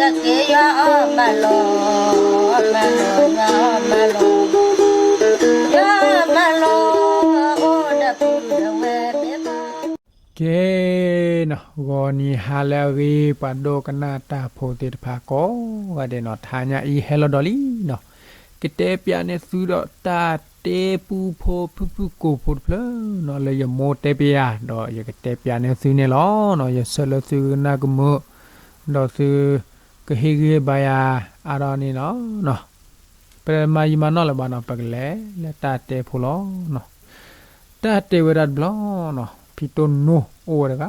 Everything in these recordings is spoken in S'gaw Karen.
က့ယွၤအီၣ်မးလီၤ, မးလီၤ, ယွၤအီၣ်မးလီၤ, ယွၤအီၣ်မးလီၤ, အိၣ်ဒီးပူၤဒီးဝဲၢ်ဘဲဘၣ်. ကဲနီၤ, ဂီၤနံၤဟါလၢအဂ့ၤ ပှၤဒိကနၣ်တၢ်ဖိသ့ၣ်တဖၣ်ကိးဂၤဒဲးနီၤ, တဟါညါအံၤဟဲလီၤဒီးလံနီၤ, ကတဲပၠးန့ၢ်သုဒီးတၢ်တဲပူဖိဖုၣ်ဖုၣ်ကိာ်ဖိတဖျၢၣ်နီၤ, လၢယမိၢ်တဲပၠးယၤ ဒီးယကတဲပၠးန့ၢ်သုန့ၣ်လီၤနီၤ, ယဆၢလၢသုကနၣ်ကမုာ် ဒီးသုကဟ့ၣ်ဂံၢ်ဟ့ၣ်ဘါယၤအါထီၣ်န့ၣ်လီၤနီၤ. ပမၤယံာ်မၤနီၢ်လၢၤဘၣ်နီၤ, ပကလဲၤလၢတၢ်တဲဖိလီၤနီၤ. တၢ်တဲဝဲဒၣ်တဘျီနီၤ, ဖံတိၢ်နိအိၣ်ဝဲတဂၤ,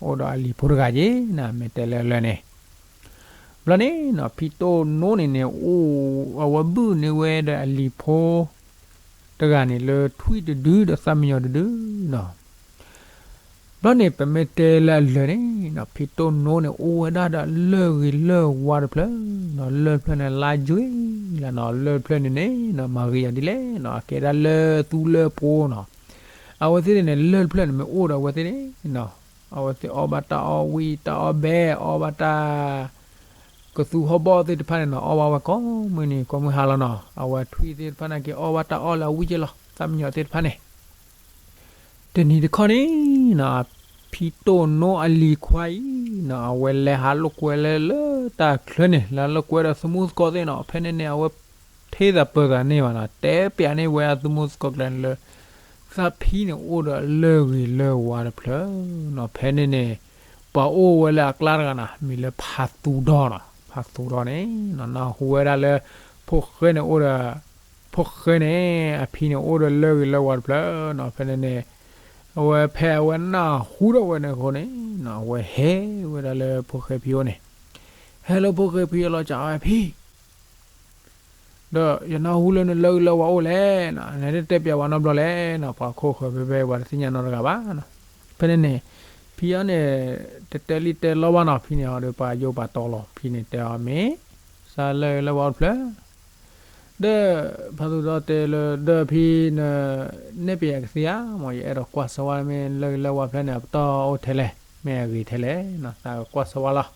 အိၣ်ဒီးအလံၤဖိတဂၤက့ၤနီၤ, မ့ၢ်တဲလၢလၢန့ၣ် ဘျီန့ၣ်နီၤ, ဖံတိၢ်နိန့ၣ်န့ၣ် အိၣ် အဝဲဘုၣ်န့ၢ်ဝဲဒီးအလံၤဖိတဂၤန့ၣ် လၢထွံၣ်တဒုဒီးသၣ်မံယီၤတဒုနီၤ. ဘျီန့ၣ် ပမ့ၢ်တဲလၢအလၢာ်န့ၣ်နီၤ, ဖံတိၢ်နိန့ၣ် အိၣ်ဝဲဒၣ်ဒီးလၢၢ်ဂ့ၤလၢၢ်ဝါတဖျၢၣ်နီၤ, လၢၢ်တဖျၢၣ်န့ၣ် လါယွ့လၢနီၤ, လၢၢ်တဖျၢၣ်န့ၣ်န့ၣ်နီၤ မၤဂ့ၤအီၤဒ်လဲၣ်နီၤ, အကဲဒၣ်လၢၢ်သူလၢၢ်ပှိၤနီၤ. အဝဲသ့ၣ်န့ၣ်န့ၣ် လၢၢ်တဖျၢၣ်န့ၣ် မ့ၢ်အိၣ်ဒီးအဝဲသ့ၣ်န့ၣ်နီၤ, အဝဲသ့ၣ်အီၣ်ဘၣ်တၢ်အီၣ်ဝံၣ် တၢ်အီၣ်ဘဲ အီၣ်ဘၣ်တၢ် ကသူဟီၣ်ဘီၣ်သ့ၣ်တဖၣ်န့ၣ်နီၤ, အီၣ်ဘၣ်ဝဲကိးမုၢ်နံၤကိးမုၢ်ဟါလီၤနီၤ. အဝဲထွံၣ်သ့ၣ်တဖၣ်န့ၣ်က့ၤ အီၣ်ဘၣ်တၢ်အီၣ်လၢအဝံၣ်က့ၤလီၤ, သၣ်မံယီၤသ့ၣ်တဖၣ်န့ၣ်. တနံၤတခီန့ၣ်နီၤ, ဖံတိၢ်နိအလံၤခွါအံၤနီၤ, အဝဲလဲၤဟးလိာ်ကွဲလၢလၢတၢ်ချၢန့ၣ်, လဲၤလိာ်ကွဲဒီးသမူသကိးသ့ၣ်နီၤ. ဖဲန့ၣ်န့ၣ် အဝဲထံၣ်သးပၢၤသးန့ၢ်ဘၣ်နီၤ, တဲပၠးန့ၢ်ဝဲအသမူသကိးကျါန့ၣ်လၢ သးဖံန့ၣ် အိၣ်ဒီးလၢၢ်ဂ့ၤလၢၢ်ဝါတဖျၢၣ်နီၤ. ဖဲန့ၣ်န့ၣ် ပှၤအိၣ်ဝဲလၢအကျါတဂၤနီၤ, မံၤလၢဖးသူဒီနီၤ. ဖးသူဒီန့ၣ်နီၤ, နၢ်ဟူဝဲဒၣ်လၢ ဖိၣ်ဃဲန့ၣ်အိၣ်ဒီး ဖိၣ်ဃဲန့ၣ် အဖံန့ၣ်အိၣ်ဒီးလၢၢ်ဂ့ၤလၢၢ်ဝါတဖျၢၣ်နီၤ. ဖဲန့ၣ်န့ၣ် အဝဲဖဲအဝဲနၢ်ဟူထီၣ်ဝဲန့ၣ်အဃိန့ၣ်နီၤ, အဝဲဟဲဝဲဒၣ်လၢဖိၣ်ဃဲဖံအိၣ်န့ၣ်, ဟဲလၢဖိၣ်ဃဲဖံအလီၤစးဝဲ ဖံ ဒီးယနၢ်ဟူလၢနလၢၢ်ဂ့ၤလၢၢ်ဝါအိၣ်လဲၣ်နီၤ, နတတဲပၠးဝဲနီတဘျီလဲၣ်နီၤ, ပှၤခိၣ်ဃၢၤဖဲဖဲ ပှၤတသ့ၣ်ညါနီတဂၤဘၣ်နီၤ. ဖဲန့ၣ်န့ၣ် ဖံအံၤန့ၣ် တတဲလံတဲလီဘၣ်နီၤ, ဖံန့ၣ်အီၤဒီးပှၤယိၣ်ပှၤတီလီၤ. ဖံန့ၣ်တဲအီၤ မ့ၢ် စးလၢၢ်ဂ့ၤလၢၢ်ဝါအိၣ်တဖျၢၣ် ဒီး ဖးသူဒီတဲလၢ ဒီးဖံန နဲၣ်ပၠးယၤကသ့ဧါ, မ်ယအဲၣ်ဒိးကွၢ်ဆၢဝါ မ့ၢ်လၢၢ်ဂ့ၤလၢၢ်ဝါဖျၢၣ်န့ၣ် အပတီၢ်အိၣ်ထဲလဲၣ်, မ့ၢ်အဂ့ၤထဲလဲၣ်နီၤ, သးကကွၢ်ဆၢဝါလီၤ.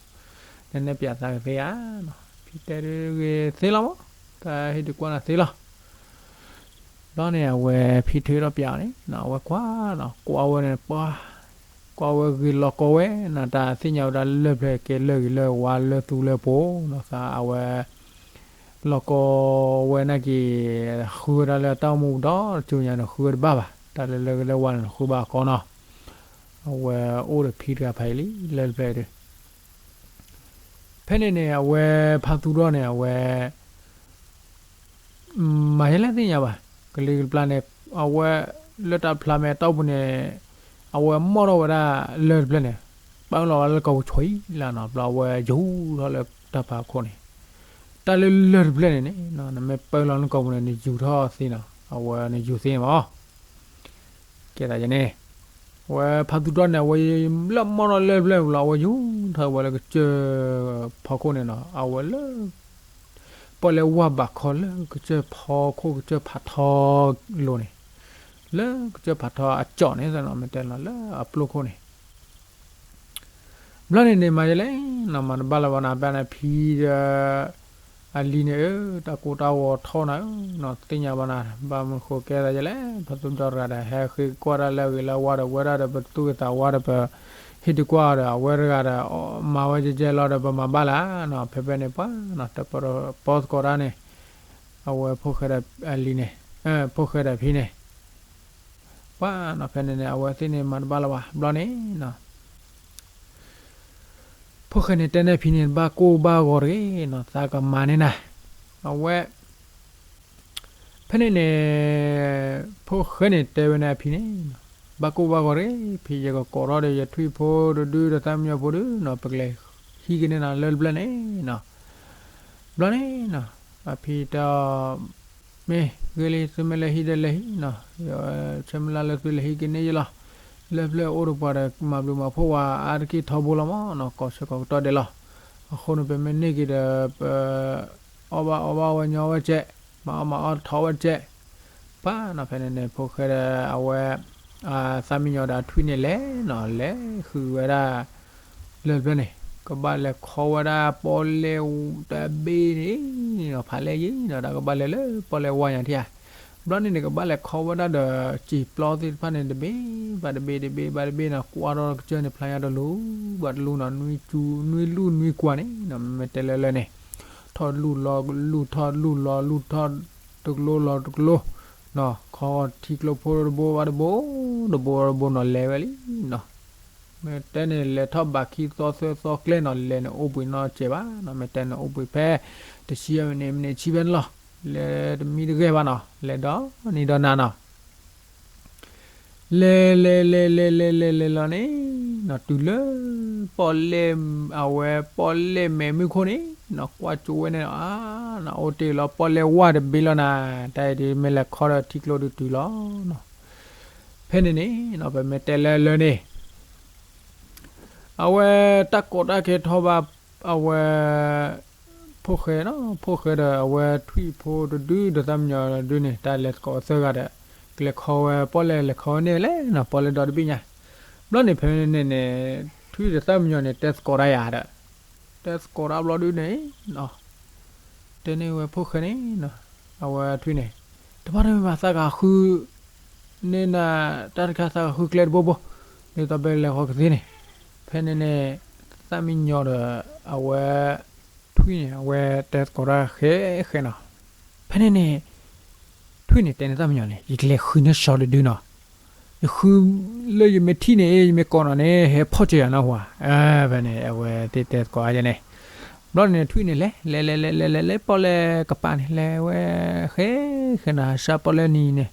နနဲၣ်ပၠးသးကသ့ဧါနီၤ. ဖံတဲဒုးဂ့ၤသ့လီၤမး, တၢ်ဟ့ၣ်ဒုးကွၢ်နၤသ့လီၤ. ဘျီန့ၣ် အဝဲဖံထုးထီၣ်ပၠးအီၤန့ၣ်နီၤ, အဝဲကွၢ်နီၤ, ကွၢ်ဝဲန့ၣ် ပှၤ ကွၢ်ဝဲဂ့ၤလီၤကီဝဲနီၤ, တၢ်သ့ၣ်ညါဝဲဒၣ်လၢၢ်ဖျၢၣ်ကဲလၢၢ်ဂ့ၤလၢၢ်ဝါလၢၢ်သူလၢၢ်ပှိၤနီၤ, သးအဝဲ လီၤကီဝဲနာ်က့ၤ ဃုဝဲဒၣ်လၢတၢ်အိၣ်မူဒီတကၠိညါန့ၣ် ဃုဝဲတဘၣ်ဘၣ်, တၢ်လၢလၢၢ်ဂ့ၤလၢၢ်ဝါန့ၣ် ဃုဘၣ်အကီနီၤ. အဝဲအိၣ်ဒီးဖံတဂၤဖးအံၤလံ လၢၢ်တဖျၢၣ်ဒီး ဖဲန့ၣ်န့ၣ် အဝဲဖးသူဒီန့ၣ် အဝဲ မၤယလဲၣ်သ့ၣ်ညါဘၣ်, ကလံၤကပျၢ်န့ၣ် အဝဲ လၢတၢ်ဖျါမဲာ်တီၢ်ပူၤန့ၣ် အဝဲမီၢ်ထီၣ်ဝဲဒၣ်လၢၢ်တဖျၢၣ်န့ၣ် ပာ်လီၤဝဲလၢကီၢ်ပူၤဆိအံၤလီၤနီၤ, ဘျီအဝဲယူၤထီၣ်လၢတၢ်ဖးခိၣ်န့ၣ်, တၢ်လၢလၢၢ်တဖျၢၣ်န့ၣ်န့ၣ် နမ့ၢ်ပာ်လီၤလၢကီၢ်ပူၤန့ၣ် နယူၤထီၣ်သ့နီၤ, အဝဲနယူၤသ့မး ကဲသးယန့ၣ်, အဝဲဖးသူဒီန့ၣ် အဝဲလၢမီၢ်ထီၣ်လၢၢ်တဖျၢၣ်န့ၣ်ဘျီ အဝဲယူၤထီၣ်ဝဲလၢကစၢၢ်ဖီခိၣ်န့ၣ်နီၤ, အဝဲလၢ ပီၣ်လဲၣ်ဝၢ်ဘးခီလၢကစၢၢ်ဖီခိၣ် ကစၢၢ်ဖးထီလိၤန့ၣ်, လၢကစၢၢ်ဖးထီအကၠီၣ်န့ၣ် မ့ၢ်တဲလီၤလၢအပျိၢ်ခိၣ်န့ၣ် ဘျီန့ၣ်န့ၣ် မၤယလဲၣ်နီၤ, မၤတဘၣ်လၢၤဘၣ်နၤ, ဘၣ်နၤဖံဒီး အလံၤန့ၣ်ဧၢ, တၢ်ကိၢ်တၢ်ဂီၤထီၣ်နၤဧၢနီၤ, သ့ၣ်ညါဘၣ်နၤ, ဘၣ်မနုၤဃိကဲသးယလဲၣ်, ဖးသူဒီတဂၤဒီး ဟဲဃ့ကွၢ်တၢ်လၢအဂ့ၤလၢအဝါဒီး ဝဲဒၣ်ဒီးပသူၣ်က့သးဝါဒီး ပဟ့ၣ်ဒုးကွၢ်အီၤဒီး အဝဲတဂၤဒီး မၤဝဲကဲကဲလီၤဒီး ပမၤဘၣ်လၢၤနီၤ, ဖဲဖဲန့ၣ်ပှၤနီၤ တပီသကိးတၢ်န့ၣ် အဝဲဖိၣ်ဃဲဒီးအလံၤန့ၣ်, ဖိၣ်ဃဲဒီးဖံန့ၣ် ပှၤနီၤ ဖဲန့ၣ်န့ၣ် အဝဲသ့ၣ်န့ၣ်မၤတဘၣ်လၢၤဘၣ် ဘျီန့ၣ်နီၤ, ဖိၣ်ဃဲန့ၣ်တဲန့ၢ်ဖံန့ၣ် ဘၣ်ကိၢ်ဘၣ်ဂီၤတဂ့ၤနီၤ, သးကမၤန့ၢ်နၤ, အဝဲ ဖဲန့ၣ်န့ၣ် ဖိၣ်ဃဲန့ၣ်တဲဝဲန့ၣ်အဖံန့ၣ်, ဘၣ်ကိၢ်ဘၣ်ဂီၤတဂ့ၤ, ဖံယကကိးထီၣ်ဒီးယထွံၣ်ဖိတဒုဒီးသၣ်မံယီၤဖိဒုနီၤ, ပကလဲၤဟံးက့ၤန့ၢ်နၤလၢၢ်တဖျၢၣ်န့ၣ်နီၤ, ဘျီန့ၣ်နီၤ အဖံတဲအီၤ မ့ၢ်ဂ့ၤလံ သုမ့ၢ်လဲၤဟံးဒီးလဲၤဟံးနီၤ, ဆၢမုၢ်လၢ်လၢသုလဲၤဟံးက့ၤန့ၢ်ယလီၤ, လၢၢ်တဖျၢၣ်အိၣ်ဒီးပှၤဒီး မၤဘျုးမၤဖှိၣ်ဝဲအါတက့ၢ်ထီဘိလီၤမးနီၤ, ကိးဆၢကိးကတီၢ်ဒဲးလီၤ, အဃိန့ၣ် ပမ့ၢ်န့ၢ်က့ၤဒီး ပ အီၣ်ဘၣ်အီဘၣ်ဝဲညီဝဲကဲး, မၤအီၣ်မၤအီထီၣ်ဝဲကဲး, ပှၤနီၤ ဖဲန့ၣ်န့ၣ် ဖိၣ်ဃဲဒီးအဝဲ သၣ်မံယီၤဒီးထွံၣ်န့ၣ်လဲၤနီၤ လဲၤဃုဝဲဒၣ် လၢၢ်တဖျၢၣ်န့ၣ် ကဘၣ်လဲၤခီဝဲဒၣ်ပီၣ်လဲၣ်တဘ့ၣ်န့ၣ်နီၤ ဖးလဲၢ်ယံၤနီၤ တၢ်ကဘၣ်လဲၤလၢပီၣ်လဲၣ်ဝါညါထံၣ်ဧါ. ဘျီန့ၣ်န့ၣ် ကဘၣ်လဲၤခီဝဲဒၣ်ဒီး စံာ်ပျီသ့ၣ်တဖၣ်န့ၣ် တဘ့ၣ်ဘၣ်တဘ့ၣ် တဘ့ၣ်ဘၣ်တဘ့ၣ်နီၤ ကွၢ်ထီၣ်ကစၢၢ်န့ၣ် ဖျါညါတလူၤဘၣ်တလူၤနီၤ နွံလူၢ်နွံကွၢ်န့ၣ်နီၤ မ့မ့ၢ်တဲလၢလၢန့ၣ် ထီၣ်လူၢ်လီၤလူၢ် ထီၣ်လူၢ်လီၤလူၢ် ထီၣ်တကျိလီၤတကျိနီၤ ခီထံကျိဖိတဘိဘၣ်တဘိ တဘိတဘိနီၤ လဲၤဝဲလံနီၤ မ့ၢ်တဲန့ၣ် လဲၤထီၣ်ဘၣ်ခံသီသၢသီကျဲနီၤ လဲၤန့ၣ်အိၣ်ဘှံးနီတစဲးဘၣ်နီၤ မ့ၢ်တဲန့ၣ်အိၣ်ဘှံးဖဲ တဆံမံးနံး မံးနံးဆံဖဲန့ၣ်လီၤ လဲၤတမံတဂဲၤဘၣ်နီၤ လဲၤဒီနံၤဒီနၤနီၤ လဲၤလဲၤလဲၤလဲၤလဲၤလဲၤလဲၤလီၤန့ၣ်နီၤ တုၤလၢ ပီၣ်လဲၣ် အဝဲပီၣ်လဲၣ်မဲာ်မုၢ်ခိၣ်န့ၣ်နီၤ ကွၢ်ကၠိဝဲန့ၣ် အါ နအိၣ်တ့ၢ်လီၤပီၣ်လဲၣ်ဝါတဘ့ၣ်လီၤနၤ တၢ်အံၤဒ်မ့ၢ်လဲၤခီဒီးထံကျိဒုးတုၤလီၤနီၤ ဖဲန့ၣ်န့ၣ်နီၤ ပမ့ၢ်တဲလၢလၢန့ၣ် အဝဲတၢ်ကိးတၢ်ခဲထီၣ်ဘၣ် အဝဲ ဖိၣ်ဃဲနီၤ ဖိၣ်ဃဲဒီးအဝဲထွံၣ်ဖိတဒုဒီးသၣ်မံယီၤဒုန့ၣ် တၢ်လဲၤသကိးသၢဂၤဒီး ကလဲၤခီဝဲပီၣ်လဲၣ်လဲၤခီဝဲန့ၣ်လဲၣ်နီၤ ပီၣ်လဲၣ်ဒီတဘ့ၣ်ညါ ဘျီန့ၣ်ဖဲန့ၣ်န့ၣ် ထွံၣ်ဒီးသၣ်မံယီၤန့ၣ် တဲသကိးတၢ်ယၤဒီး တဲသကိးတၢ်ဘျီဒုန့ၣ် တဲန့ၢ်ဝဲဖိၣ်ဃဲန့ၣ် အဝဲထွံၣ်န့ၣ် တဘၣ်တမ့ၢ်ဘၣ်သးကဃု န့ၢ်နၤ တၢ်တခါသးကဃုကျဲတဘိဘိ ဒ်သိးပလဲၤဃီကသ့န့ၣ် ဖဲန့ၣ်န့ၣ် သၣ်မံယီၤဒီး အဝဲ ထွံၣ်န့ၣ် အဝဲတဲသကိးတၢ်ဃဲဃဲနီၤ ဖဲန့ၣ်န့ၣ် ထွံၣ်န့ၣ်တဲန့ၢ်သၣ်မံယီၤန့ၣ် ယကလဲၤဃုန့ၢ်စီၤတဒုနီၤ ယဃု လၢယမ့ၢ်ထံၣ်န့ၣ် ယမ့ၢ်ကိးနီၤန့ၣ် ဟဲဖီၣ်စၢၤယၤနီၤဟူဧါ ဖဲန့ၣ် အဝဲသ့ၣ်တဲသကိးအါယဲန့ၣ် ဘျီန့ၣ် ထွံၣ်န့ၣ်လဲၤ လဲၤလဲၤလဲၤလဲၤလဲၤလဲၤ ပီၣ်လဲၣ်ကပၤန့ၣ် လဲၤဝဲ ဃဲဃဲနီၤ စၢ်ပီၣ်လဲၣ်နံၤန့ၣ်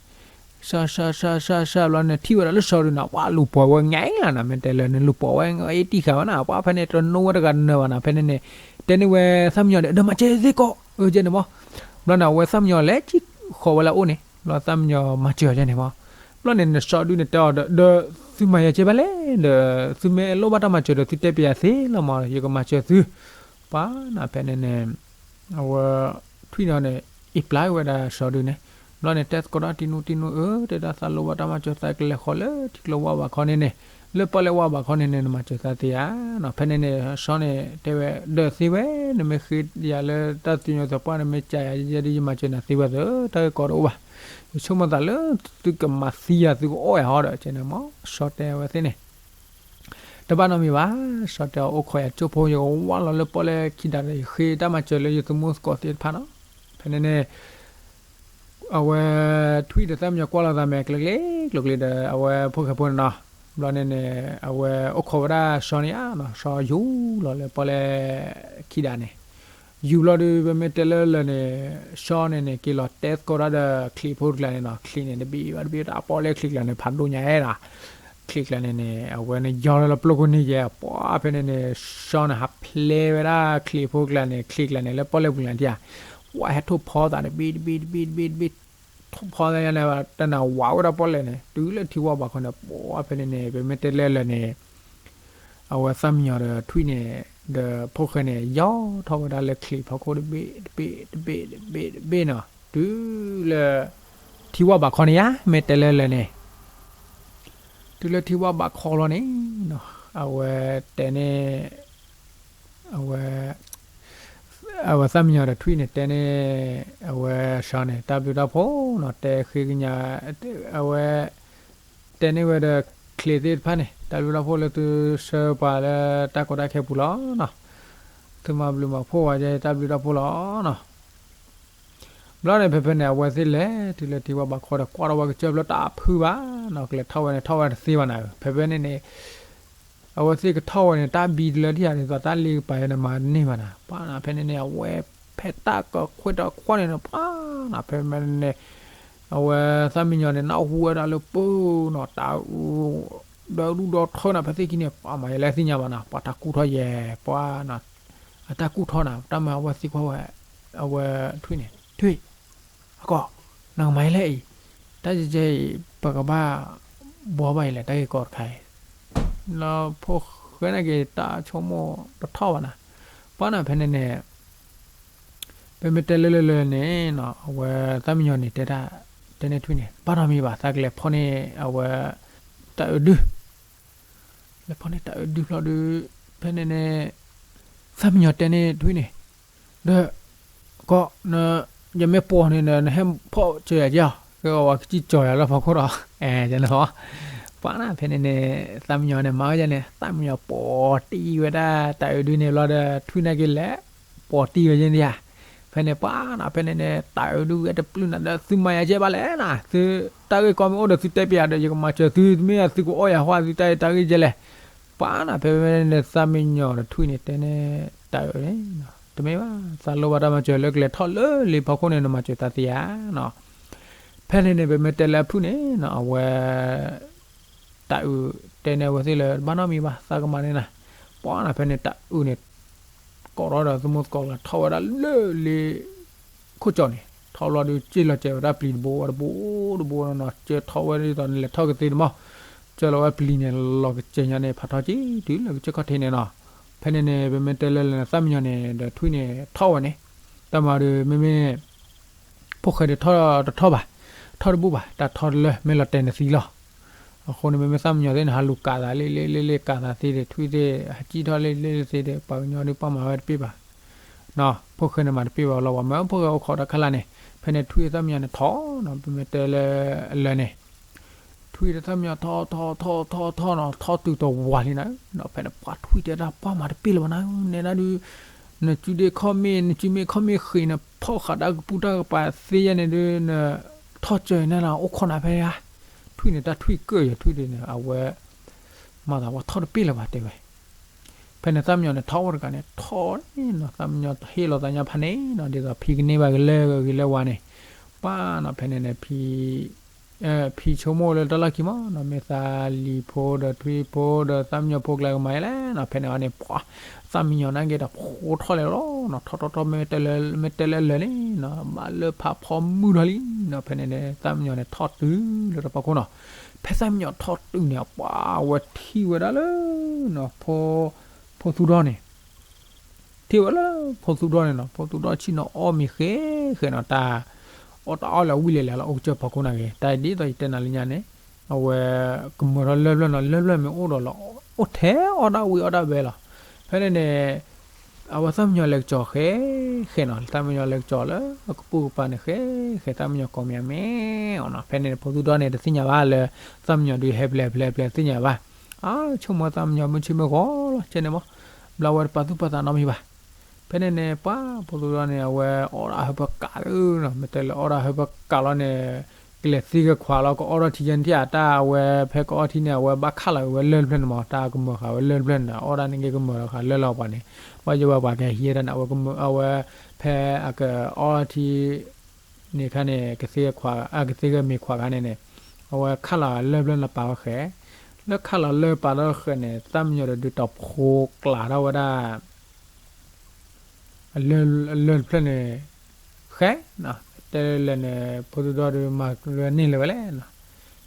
စၢ်စၢ်စၢ်စၢ်စၢ် ဘျီန့ၣ် ထံၣ်ဝဲဒၣ်လၢစီၤဒုနီၤ ပှၤလူၤပိာ်ဝဲငဲလီၤနီၤ မ့ၢ်တဲလၢန့ၣ် လူၤပိာ်ဝဲအ့ၣ်တံၢ်ဃာ်ဝဲနီၤ ပှၤဖဲန့ၣ်တနိဝဲတဂၤနၢၤဘၣ်နီၤ ဖဲန့ၣ်န့ၣ် တဲန့ၢ်ဝဲသၣ်မံယီၤန့ၣ် ဒီးမၤစၢၤသ့ကိး အၢ ကဲန့ၣ်မး ဘျီန့ၣ် အဝဲသၣ်မံယီၤလဲၤကံၣ်ဃီဝဲလၢအအိၣ်န့ၣ် ဘျီသၣ်မံယီၤမၤစၢၤအီၤကဲန့ၣ်မး ဘျီန့ၣ် နစီၤဒုန့ၣ်တဲအီၤဒီး ဒီးသုမၤယၤကဲဘၣ်လဲၣ် ဒီးသုမ့ၢ်လိၣ်ဘၣ်တၢ်မၤစၢၤဒီး သုတဲပယၤသ့လီၤမး ယကမၤစၢၤသု ပှၤနီၤ ဖဲန့ၣ်န့ၣ် အဝဲ ထွံၣ်န့ၣ်န့ၣ�် အံးပျါဝဲဒၣ်စီၤဒုန့ၣ် ဘျီန့ၣ် တဲသကိးတၢ်တံနူတံနူ အၢ တဲဒၣ်သးလိၣ်ဘၣ်တၢ်မၤစၢၤ သးကလဲၤဃီလၢထံကျိဝါဘးခီန့ၣ်န့ၣ် လၢပီၣ်လဲၣ်ဝါဘးခီန့ၣ်န့ၣ် နမၤစၢၤသးသ့ဧါနီၤ ဖဲန့ၣ်န့ၣ် စီၤန့ၣ်တဲဝဲ ဒီးသ့ဝဲ နမ့ၢ်ဃ့ယၤလၢတၢ်သံညီသပှၢ် နမ့ၢ်ကးယၤယဲဒ်ယမၤစၢၤနၤသ့ဝဲသၢ တၢ်ဂ့ၢ်ကီတအိၣ်ဘၣ် ယဆိကမိၣ်သးလၢ သုကမၤသံယၤ သုကအီၣ်ယၤဟီဒီး ကဲန့ၣ်မး စီၤတဲဝဲသ့ၣ်န့ၣ် တဘၣ်နီတမံၤဘၣ်, စီၤတဲအီၤ အိၣ်ခိးယၤကၠိဖိ ယကဝၢ်လီၤလၢပီၣ်လဲၣ်ခံဒါဒီး ယဃ့တၢ်မၤစၢၤလၢယသမူသကိးသ့ၣ်တဖၣ်နီၤ. ဖဲန့ၣ်န့ၣ် အဝဲထွံၣ်ဒီးသၣ်မံယီၤကွၢ်လိာ်သးမဲာ်ကျ့ကျ့ကျိၤကျ့ၤဒီး အဝဲဖိၣ်ဃဲဖိန့ၣ်နီၤ. ဘျီန့ၣ်န့ၣ် အဝဲအိၣ်ခိးဝဲဒၣ်စီၤန့ၣ်ဧါနီၤ, စီၤယူၤလီၤလၢပီၣ်လဲၣ်ခံဒါန့ၣ် ယူၤဘျီဒုး ပမ့ၢ်တဲလၢလၢာ်န့ၣ် စီၤန့ၣ်န့ၣ် က့ၤလီၤတဲသကိးတၢ်ဒီးချံးဖိတကျါန့ၣ်နီၤ. ချံးန့ၣ် တဘ့ၣ်ဘၣ်တဘ့ၣ် တၢ်ပီၣ်လဲၣ်ချံးကျါန့ၣ် ဖးဒိၣ်ညါအဲၣ်ဒၣ်. ချံးကျါန့ၣ်န့ၣ် အဝဲန့ၣ်ယီၤလၢပျိၢ်ခိၣ်န့ၣ်ယဲၢ် ပှၤဖဲန့ၣ်န့ၣ် စီၤန့ၣ် ဟးဖျဲဝဲဒၣ်ချံးဖိကျါန့ၣ် ချံးကျါန့ၣ် လၢပီၣ်လဲၣ်ပူၤန့ၣ်ဧါ. ပှၤဟဲထိၣ်ဖီသးတဘ့ၣ်တဘ့ၣ်တဘ့ၣ်တဘ့ၣ်တဘ့ၣ် ထိၣ်ဖီသးယါန့ၣ် တနၤဝးဝဲဒၣ်ပီၣ်လဲၣ်န့ၣ် တုၤလၢထံဝၢ်ဘးခီန့ၣ် ပှၤဖဲန့ၣ်န့ၣ် ပမ့ၢ်တဲလၢလၢာ်န့ၣ် အဝဲသၣ်မံယီၤဒီးထွံၣ်န့ၣ် ဒီးဖိၣ်ဃဲန့ၣ် ယီၤထီၣ်ဝဲဒၣ်လၢချံးဖီခိၣ်တဘ့ၣ်တဘ့ၣ်တဘ့ၣ်တဘ့ၣ်တဘ့ၣ်နီၤ. တုၤလၢ ထံဝၢ်ဘးခီန့ၣ်ဧါ မ့ၢ်တဲလၢလၢာ်န့ၣ် တုၤလၢထံဝၢ်ဘးခီလီၤန့ၣ် အဝဲတဲန့ၣ် အဝဲ အဝဲသၣ်မံယီၤဒီးထွံၣ်န့ၣ် တဲန့ၣ် အဝဲစီၤန့ၣ် တၢ်ဘျုးတၢ်ဖှိၣ်နီၤ တဲဃ့ကညး အဝဲ တဲန့ၢ်ဝဲဒီးချံးသ့ၣ်တဖၣ်န့ၣ် တၢ်ဘျုးတၢ်ဖှိၣ်လၢသုဆှၢပှၤလၢတၢ်ကီတၢ်ခဲပူၤလီၤနီၤ. သုမၤဘျုးမၤဖှိၣ်ဝဲ တၢ်ဘျုးတၢ်ဖှိၣ်လီၤနီၤ. ဘျီန့ၣ် ဖဲဖဲန့ၣ် အဝဲသ့ၣ်လဲၤတုၤလၢထံဝၢ်ဘးခီဒီး ကွၢ်ထီၣ်ဝဲကစၢၢ်ဖျၢၣ်တၢ်ဖုၣ်ဘၣ်နီၤ. ကလဲၤထီၣ်ဝဲန့ၣ် ထီၣ်ဝဲတသ့ဘၣ်နၤဧၢ. ဖဲဖဲန့ၣ်န့ၣ် အဝဲသ့ၣ်ကထီၣ်ဝဲန့ၣ် တၢ်ဘံတလၢထံၣ်ဧါ ဒ်သိးတၢ်လ့ကပၤယဲန့ၣ် မၤတန့ၢ်ဘၣ်နၤ. ပှၤနၤ ဖဲန့ၣ်န့ၣ် အဝဲဖဲတၢ်ကခွဲးတၢ်ခွဲးန့ၣ်နီၤ ပှၤနၤ ဖဲဖဲန့ၣ်န့ၣ် အဝဲသၣ်မံယီၤန့ၣ် နၢ်ဟူဝဲဒၣ်လၢပၢၢ်နီၤ တၢ်အူ ဒီဒူၣ်ဒီထၢနၤ ဖဲသ့ၣ်ခံန့ၣ် ပှၤမၤယဲလဲၣ်သ့ၣ်ညါဘၣ်နၤ ပှၤတၢ်ကူၣ်ထီၣ်ယဲ ပှၤနၤ အတၢ်ကူၣ်ထီၣ်နၤ တၢ်မၤအဝဲသ့ၣ်ကွၢ်ဝဲ အဝဲထွံၣ်န့ၣ် ထွံၣ် အကီၢ် နကမၤယဲလဲၣ်အံၤ တၢ်ကဲကဲအံၤ ပကဘၣ်ဘှီဘၣ်အံၤလဲၣ် တၢ်ဂ့ၢ်ကီတခါအံၤ လၢဖိၣ်ဃဲန့ၣ်က့ၤ တၢ်ဆိကမိၣ်တထီၣ်ဘၣ်နၤ ပှၤနၤ ဖဲန့ၣ်န့ၣ် ပမ့ၢ်တဲလၢလၢလၢန့ၣ်နီၤ အဝဲသၣ်မံယီၤန့ၣ် တဲတၢ် တဲန့ၢ်ထွံၣ်န့ၣ် ဘၣ်နီတမံၤဘၣ် သးကလဲၤဖီၣ်န့ၢ်အဝဲ တၢ်အၢဒု လဲၤဖီၣ်န့ၢ်တၢ်အၢဒုဖျီဒု ဖဲန့ၣ်န့ၣ် သၣ်မံယီၤတဲန့ၢ်ထွံၣ်န့ၣ်, ဒီး ကီး, ယမ့ၢ်ပိာ်န့ၣ်ဒီး နဟဲဖီၣ်စၢၤယၤက့ၤအီၤ, ကဝဲကစံၣ်ကၠီၤယၤလၢဖီခိၣ်ဒီး, အဲ, ပှၤနီၤ ဖဲန့ၣ်န့ၣ် သၣ်မံယီၤန့ၣ် မၤဝဲဒ်န့ၣ် သၣ်မံယီၤပိာ်တံၢ်ဝဲဒၣ် တၤအုးဒုန့ၣ်ဘျီဒီး ထွံၣ်န့ၣ်က့ၤလဲၤ ပိာ်တံၢ်ဝဲယဲၢ်ဒံးဧါ, ဖဲန့ၣ်ပှၤနီၤ ဖဲန့ၣ်န့ၣ် တၤအုးဒုဝဲတပျုၢ်နၤဒီး သုမၤယၤကဲဘၣ်လဲၣ်နီၤ, သုတၢ်ဂ့ၢ်ကီမ့ၢ်အိၣ်ဒီးသုတဲပျးဒီး ယကမၤစၢၤသု မ့ၢ်သုကအီၣ်ယၤဟီ သုတၢ်ဂ့ၢ်တၢ်ဂ့ၢ်ကဲလဲၣ်, ပှၤနီၤ ဖဲန့ၣ်န့ၣ် သၣ်မံယီၤဒီးထွံၣ်န့ၣ်တဲန့ၣ် တၤအုးန့ၣ်, တမ့ၢ်ဘၣ် သးလိဘၣ်တၢ်မၤစၢၤလၢကလဲၤထီၣ်လၢလ့ဖီခိၣ်န့ၣ် နမၤစၢၤသးသ့ဧါနီၤ, ဖဲန့ၣ်န့ၣ် ပမ့ၢ်တဲလၢအဖုၣ်န့ၣ်နီၤ အဝဲ တၤအုးတဲန့ၢ်အဝဲသ့ၣ်လၢ တဘၣ်နီတမံၤဘၣ် သးကမၤန့ၢ်နၤ, ပှၤနီၤ ဖဲန့ၣ်တၤအုးန့ၣ် ကိးထီၣ်ဒီးသမူသကိးကျါထီၣ်ဝဲဒၣ်လၢလ့ ခိၣ်ကၠီန့ၣ် ထီၣ်ဘျီဒီး စ့ၢ်လီၤစဲးဝဲဒၣ်ပျံၤတဘိဝဲတဘိတဘိနီၤနီၤ ကၢထီၣ်ဝဲဒ်သိးန့ၣ် လဲၤထီၣ်ကသ့တမီၢ်, ကၢလီၤဝဲပျံၤန့ၣ် လီၤကစဲးညါန့ၣ် ဖးထီက့ၤတုၤလၢကစၢၢ်ခီၣ်ထံးန့ၣ်နီၤ, ဖဲန့ၣ်န့ၣ် ပမ့ၢ်တဲလၢလၢသၣ်မံယီၤန့ၣ် ဒီးထွံၣ်န့ၣ်ထီၣ်ဝဲန့ၣ်, တၢ်မၤဒီး မ့မ့ၢ် ဖိၣ်ဃဲဒီးထီၣ်တထီၣ်ဘၣ်, ထီၣ်တဘူၣ်ဘၣ် တၢ်ထီတလၢ မ့ၢ်လီၤတဲာ်နသံလီၤ, အဃိန့ၣ် မ့မ့ၢ်သၣ်မံယီၤသ့ၣ်န့ၣ် ဟးလူၤကးသးလ့လ့လ့လ့ ကးသးသ့ဒီး ထွံၣ်သ့ၣ် ဟးစံၣ်ထီၣ်လ့လ့လ့သ့ဒီး ပှၤကညီဒုးပှၤမၤဝဲတပ့ၢ်ဘၣ်, ဖိၣ်ဃဲန့ၣ်မၤတပ့ၢ်ဘၣ်လီၤ ပှၤမၤဖိၣ်ဃဲအိၣ်ခိးတၢ်ခဲလၢာ်န့ၣ်, ဖဲန့ၣ်ထွံၣ်သၣ်မံယီၤန့ၣ်ထီၣ်နီၤ ပမ့ၢ်တဲလၢအလၢာ်န့ၣ် ထွံၣ်ဒီးသၣ်မံယီၤထီၣ်ထီၣ်ထီၣ်ထီၣ်ထီၣ်နီၤ ထီၣ်တုၤတဝၤလံနၤ, ဖဲန့ၣ်ပှၤထွံၣ်တဲဒၣ် ပှၤမၤတပ့ၢ်လၢၤဘၣ်နၤ, နဲဒၣ်ဒုး နစုဒ့ခီၣ်မ့ၣ် နစုမ့ၣ်ခီၣ်မ့ၣ်ဃ့ နဖီၣ်ဃာ်တၢ်ကပူၤတၢ်ကပၤသ့ယဲၢ်န့ၣ်ဒုး နထီၣ်စၢၤနၤလီၤ အိၣ်ခိးနၤဖဲယါ, ထွံၣ်န့ၣ် တၢ်ထွံၣ်ကၢၢ်ယၤထွံၣ်ဒုးန့ၣ် အဝဲ မၤသးပှၤထီၣ်တပ့ၢ်လၢၤဘၣ်တဲဝဲ ဖဲန့ၣ်သၣ်မံယီၤန့ၣ် ထီၣ်ဝဲတဂၤန့ၣ် ထီၣ်န့ၣ်နီၤ သၣ်မံယီၤဟ့ၣ်လီၤသးညါဖးန့ၣ်နီၤ ဒ်သိးဖံကန့ၢ်ဘၣ်ကလၢဂ့ၤလၢဝါန့ၣ်, ပှၤနီၤ ဖဲန့ၣ်န့ၣ် ဖံ ဖံဆိကမိၣ်လၢတၢ်လီၢ်ခံမးနီၤ မ့ၢ်သးလံၤဖိဒီးထွံၣ်ဖိဒီးသၣ်မံယီၤဖိကျါကမၤယဲလဲၣ်နီၤ ဖဲန့ၣ်အီၤန့ၣ် ပှၤ သၣ်မံယီၤန့ၣ်က့ၤတဖိထီၣ်လဲၤလီၤနီၤ ထီၣ်ထီၣ်ထီၣ် မ့ၢ်တဲလၢအလၢာ်န့ၣ်နီၤ ဘၣ်လၢဖးဖီမုၢ်ထီၣ်လံနီၤ ဖဲန့ၣ်န့ၣ် သၣ်မံယီၤန့ၣ်ထီၣ်တုၤလၢတၢ်ဖီခိၣ်နီၤ ဖဲသၣ်မံယီၤထီၣ်တုၤန့ၣ် ပှၤဝဲထံၣ်ဝဲဒၣ်လၢ ဖိသူဒီန့ၣ် ထံၣ်ဝဲလၢ ဖိသူဒီန့ၣ်နီၤ ဖိသူဒီဆ့ၣ်နီၤအီၣ်မ့ၤဃဲဃဲနီၤ တၢ် အီၣ်တၢ်အီၣ်လၢအဝံၣ်လဲၤလဲၤလီၤ အိၣ်ကစၢၢ်ဖီခိၣ်န့ၣ်ဂ့ၤ တၢ်ဒ်သိးယတဲနၤလၢညါန့ၣ် အဝဲ ကမၢၤထီၣ်လၢၢ်ဖျၢၣ်နီၤ လၢၢ်ဖျၢၣ်မ့ၢ်အိၣ်ဒီးလီၤ အိၣ်ထဲအီၣ်တၢ်ဝံၣ်အီၣ်တၢ်ဘဲလီၤ ဖဲန့ၣ်န့ၣ် အဝဲသၣ်မံယီၤလဲၤကစီၤဃဲ ဃဲနီၤ သၣ်မံယီၤလဲၤကစီၤလၢ ကပိာ်ကပၤန့ၣ်ဃဲ ဃဲသၣ်မံယီၤကိးမံၤအမဲအီၤနီၤ ဖဲန့ၣ် ဖိသူဒီန့ၣ် တသ့ၣ်ညါဘၣ်လၢ သၣ်မံယီၤဒုးဟဲပျဲၢ်ပျဲၢ်ပျဲၢ်တသ့ၣ်ညါဘၣ် အါ ဆိကမိၣ်သၣ်မံယီၤမုၢ်ဆ့ၣ်မုၢ်ဂီၤလီၤ ကဲန့ၣ်မး ဘျီဝဲတပာ်သူၣ်ပာ်သးနီတမံၤဘၣ် ဖဲန့ၣ်န့ၣ် ပှၤဖိသူဒီန့ၣ် အဝဲအီၣ်ဒၣ်ဟၢဖၢကးနီၤ မ့ၢ်တဲလၢအီၣ်ဒၣ်ဟၢဖၢကးလီၤန့ၣ် ကလဲၤသ့ကဲခွးလီၤ ကအီၣ်ထီၣ်ထံယဲၢ်နထံၣ်ဧါ တၢ်အဝဲဖဲကအီၣ်ထံန့ၣ် အဝဲဘၣ်ခးလီၤက့ၤဝဲလၢၢ်တဖျၢၣ်န့ၣ်မး တၢ်ကမၢၤဃာ်ဝဲလၢၢ်တဖျၢၣ်န့ၣ် အီၣ်ဒၣ်န့ၣ်က့ၤကမၢၤလီၤဃာ်လၢၢ်လီၤပှၤန့ၣ် ဘၣ်ယိၣ်ဘၣ်ပှၤကဟံးတၢ်န့ၣ် အဝဲကမၢၤ အဝဲ ဖဲအကအီၣ်ထံ န့ၣ်ခါန့ၣ် ကသ့ကဲခွး ကသ့ကဲမ့ၤခွးခါန့ၣ်န့ၣ် အဝဲခးလီၤလၢၢ်တဖျၢၣ်န့ၣ်ပာ်ဝဲဃဲ လၢခးလီၤလၢၢ်ပာ်ထီၣ်ဃဲန့ၣ် သၣ်မံယီၤဒီးဒုးတဖိကျးထီၣ်ဝဲဒၣ် အလၢၢ်တဖျၢၣ်န့ၣ် ဃဲ တဲလဲၣ်န့ၣ် ဖိသူဒီဒုးမၤကရၢန့ၢ်လၢၤဝဲလဲၣ်နီၤ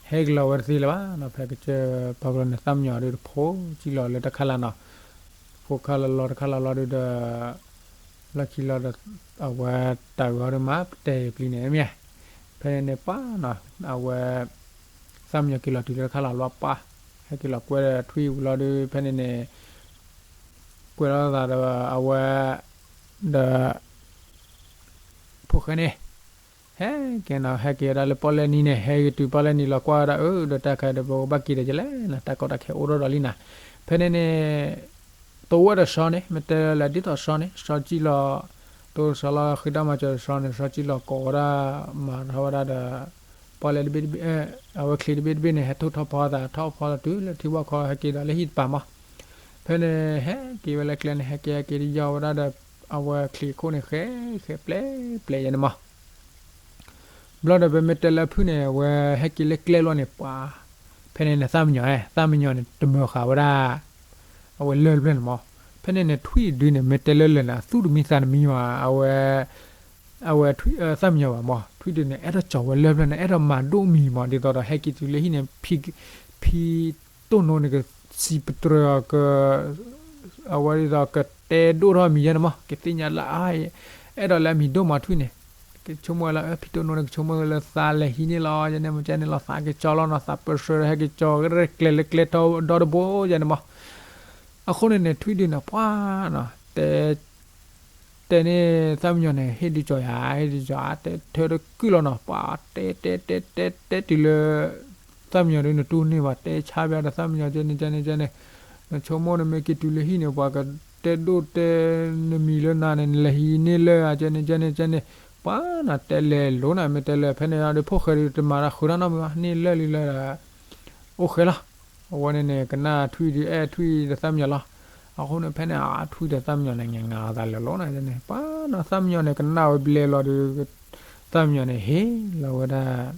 ဟဲက့ၤလီၤဝဲတသ့လၢၤဘၣ်နီၤ ဖဲကစၢၢ်ဖီကျီန့ၣ် သၣ်မံယီၤဒုးတဖိကံၣ်လီၤလၢတၢ်ခးလၢ်နီၤ ဖိခးလီၤလီၤတခါလီၤလီၤဒုးဒီး လီၢ်ခံလီၤဒီး အဝဲတၢ်ဂီၤဒုးမး ပတဲပျံၤန့ၣ်မ့ၢ် ဖဲန့ၣ်န့ၣ်ပှၤနီၤ အဝဲ သၣ်မံယီၤက့ၤလီၤတုၤလၢတၢ်ခးလီၤလီၤပှၤ ဟဲက့ၤလီၤကွဲဒီးထွံၣ်ဝံၤလီၤဒုး ဖဲန့ၣ်န့ၣ် ကွဲးလီၤသးဒီးအဝဲ ဒီး ဖိၣ်ဃဲန့ၣ် ဟဲက့ၤနီၤ ဟဲက့ၤဝဲဒၣ်လၢပီၣ်လဲၣ်နံၤန့ၣ် ဟဲက့ၤတုၤပီၣ်လဲၣ်နံၤလီၤကွၢ်ဝဲဒၣ် အၢ ဒီးတၢ်ခါဒီးပဘၣ်က့ၤဒီးကလဲၣ်နီၤ တၢ်ကီတၢ်ခဲအိၣ်ထီၣ်ဒီးလံနီၤ ဖဲန့ၣ်န့ၣ် တဝဲဒီးစီၤန့ၣ် မ့ၢ်တဲလၢဒ်သိးစီၤန့ၣ် စီၤကံၣ်လီၤ တဝဲစီၤလီၤဃ့တၢ်မၤစၢၤဒီးစီၤန့ၣ် စီၤကံၣ်လီၤကိးဝဲဒၣ် မၤထီၣ်ဝဲဒၣ်ဒီး ပီၣ်လဲၣ်တဘ့ၣ်တဘ့ၣ် အဝဲချံတဘ့ၣ်တဘ့ၣ်န့ၣ် ဟဲထိၣ်ထီၣ်ဖီသး ထီၣ်ဖီသးတုၤလၢထံဝီခီ ဟဲက့ၤဒီးလၢဟံၣ်တပၤမး ဖဲန့ၣ် ဟဲက့ၤဝဲလၢကျဲန့ၣ် ဟဲက့ၤဟဲက့ၤတယီၤဝဲဒၣ်ဒီး အဝဲချံအခိၣ်န့ၣ် ဃဲ ဃဲပျဲပျဲယဲန့ၣ်မး ဘျီဒီးပမ့ၢ်တဲလၢအဖုၣ်န့ၣ် အဝဲဟဲက့ၤလၢကျဲလီၤန့ၣ်ပှၤ ဖဲန့ၣ်န့ၣ် သၣ်မံယီၤ သၣ်မံယီၤန့ၣ် တမၢဃာ်ဝဲဒၣ် အဝဲလၢၢ်တဖျၢၣ်န့ၣ်မး ဖဲန့ၣ်န့ၣ် ထွံၣ်ဒုန့ၣ် မ့ၢ်တဲလၢလၢာ်န့ၣ် အသူၣ်တမံသးတမံဘၣ် အဝဲ အဝဲ သၣ်မံယီၤဘၣ်မး ထွံၣ်ဒုန့ၣ် အဲၣ်ဒိးကၠီၤဝဲလၢၢ်တဖျၢၣ်န့ၣ် အဲၣ်ဒိးမၤဒိၣ်မံၤမး ဒ်သိးဒီးဟဲက့ၤတုၤလၢဟံၣ်န့ၣ် ဖံ ဖံတိၢ်နိန့ၣ် ကစံးပတြၢၤအီၤ က အဝဲဒ်သိးကတဲဒိၣ်ထီၣ်အမံၤယဲန့ၣ်မး ကသ့ၣ်ညါလၢအါ အဲၣ်ဒိးလၢအမံၤဒိၣ်မးထွံၣ်န့ၣ် ကဆိကမိၣ်ဝဲလၢ ဖံတိၢ်နိန့ၣ် ကဆိကမိၣ်ဝဲလၢသးလဲၤဟံးန့ၢ်လီၤ ယဲန့ၣ်မ့ၢ်ကဲန့ၣ်လီၤ သးက့ၤကၠီလီၤနီၤ သးပၢဆှၢဒီးဟဲက့ၤကၠီၤကရဲၣ်ကျဲၤလၢကျဲထီဒီတဘိယဲန့ၣ်မး အဃိန့ၣ်န့ၣ် ထွံၣ်ဒုန့ၣ် ပှၤနီၤ တဲ တဲန့ၣ် သၣ်မံယီၤန့ၣ် ဟ့ၣ်ဒုးကၠီၤယၤ ဟ့ၣ်ဒုးကၠီၤ အါတဲထၢတကုၢ်လီၤနီၤ ပှၤတဲတဲတဲတဲတဲတုၤလၢ သၣ်မံယီၤဒုးနတူၢ်န့ၢ်ဘၣ် တဲဆါဘၣ်ဒီးသၣ်မံယီၤ ကဲန့ၣ် ကဲန့ၣ် ကဲန့ၣ် နဆိကမိၣ်နမ့ၢ်က့ၤတုၤလၢဟံၣ်န့ၣ် ပှၤကတဲဒိၣ်တဲနမံၤလၢနၤန့ၣ် နလဲၤဟံးန့ၢ်လၢ ကဲန့ၣ် ကဲန့ၣ် ကဲန့ၣ် ပှၤနီၤတဲလဲၤလိၤနၤ မ့ၢ်တဲလဲၤဖဲန့ၣ်ဒီး ဖိၣ်ဃဲဒုးတမၤတၢ်ဃုာ်တၢ်နီတမံၤဘၣ် န့ၢ်လၢာ်လံလၢာ်ဒီး အိၣ်ဃဲလီၤ. အဝဲန့ၣ်န့ၣ် ကနၣ်ထွံၣ်ဒုးအဲၣ်ထွံၣ်ဒီးသၣ်မံယီၤလီၤ. အဃိန့ၣ် ဖဲန့ၣ် ထွံၣ်ဒီးသၣ်မံယီၤန့ၣ် ငဲၤငၤလီၤသးလၢာ်လီၤန့ၣ် ပှၤနီၤ သၣ်မံယီၤန့ၣ် ကနၣ်ဝဲဘျဲလီၤဒီး သၣ်မံယီၤန့ၣ် ဟ့ၣ်လီၤဝဲဒၣ်